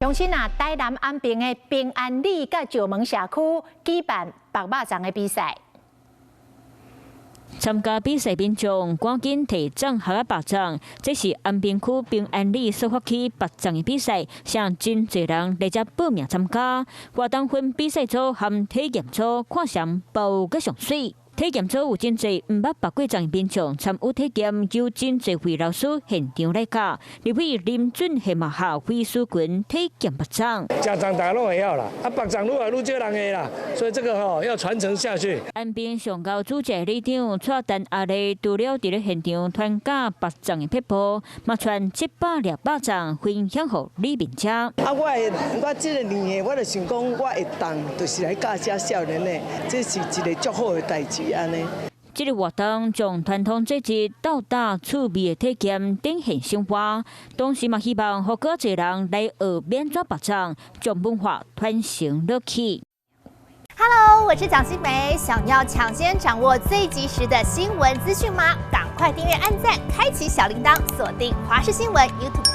鄉親啊，台南安平的平安里佮石門社區舉辦縛肉粽的比賽。參加比賽民眾趕緊提粽盒仔縛粽，這是安平區平安里所發起縛粽的比賽，上真濟人來遮報名參加。活動分比賽組和體驗組，看誰包較上媠。體驗組有真濟毋捌縛過粽的民眾參與體驗，由真濟位老師現場來教。立委林俊憲嘛合肥書群體驗縛粽。食粽大家攏會曉啦，啊縛粽愈來愈少人會啦，所以這個吼要傳承下去。安平上高主席里長蔡陳阿麗除了佇咧現場傳教縛粽的撇步，嘛傳700粒肉粽分享予里民食。啊，我會我這個年的，我就想講，我會當就是來教這少年的，這是一個足好的代誌。按呢。這個活動將傳統節日鬥大趣味的體驗展現生活，同時嘛希望予閣濟人來學免紙縛粽，將文化傳承落去。 Hello，我是蔣新梅，想要搶先掌握最及時的新聞資訊嗎？趕快訂閱、按讚、開啟小鈴鐺，鎖定華視新聞 YouTube。